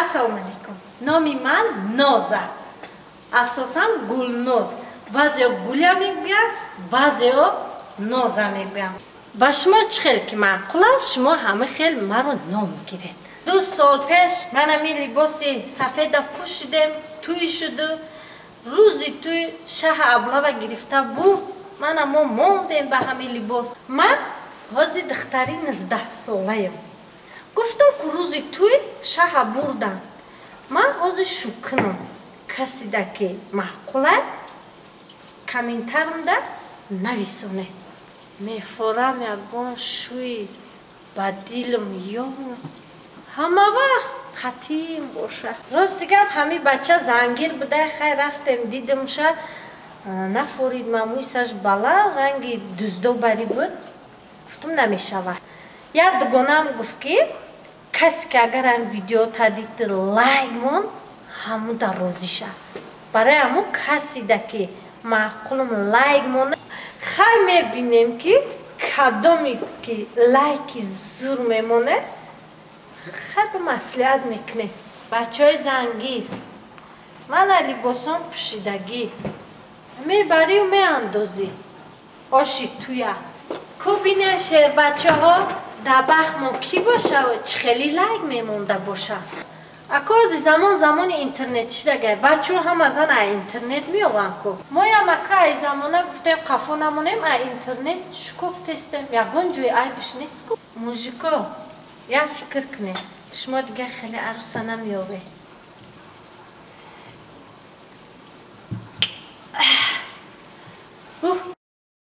Ассалому алайкум, номи ман Ноза, асосан Гулноз. Баъзео Гуля мегӯянд, баъзео Ноза мегӯянд. Ба шумо чӣ хел ки маъқул аст, шумо ҳама хел маро ном гиред. 2 сол пеш ман ҳамин либоси сафеда пӯшидем, тӯй шуду рӯзи тӯй шаҳа аблава гирифта бурд. Мана мо мондем ба ҳамин либос. Ман ҳозир духтари 19-солаем. Гуфтам, ку рӯзи тӯй шаҳа бурдам, ман ҳозир шукунам. Касида ки маъқула, комментарумда нависоне. Мефорам, ягон шӯи ба дилм ём, ҳама вақт қатим боша. Рости гап, ҳамин бача зангир будай. Хай, рафтем, дидимша, нафорид. Мамӯйсаш баланд, ранги дуздобарӣ буд. Гуфтум, намешавад. Як дугонаам гуфт, ки касе ки агар ҳам видео тадид, лайк мон, ҳамуда розӣ шав. Барои ҳамун касида ки маъқулум, лайк монда. Хай, мебинем, ки кадоме ки лайки зур мемонад. Хай, ба маслиҳат мекунем. Бачаҳои зангир, мана либосон пӯшидагӣ, мебарию меандозӣ оши туя ку. Бинем, шербачаҳо, дар бахмо кӣ боша, чӣ хеле лайк мемонда боша. Акози замон замони интернет шидагай, бачаҳо ҳама зан а интернет меованд ку. Моям ака ай замона гуфтем, қафо намонем, а интернет шукуфтестем. Ягон ҷои айбиш нест ку. Мужико, як фикр кунед, шумо дигар хеле арӯса намеёвед.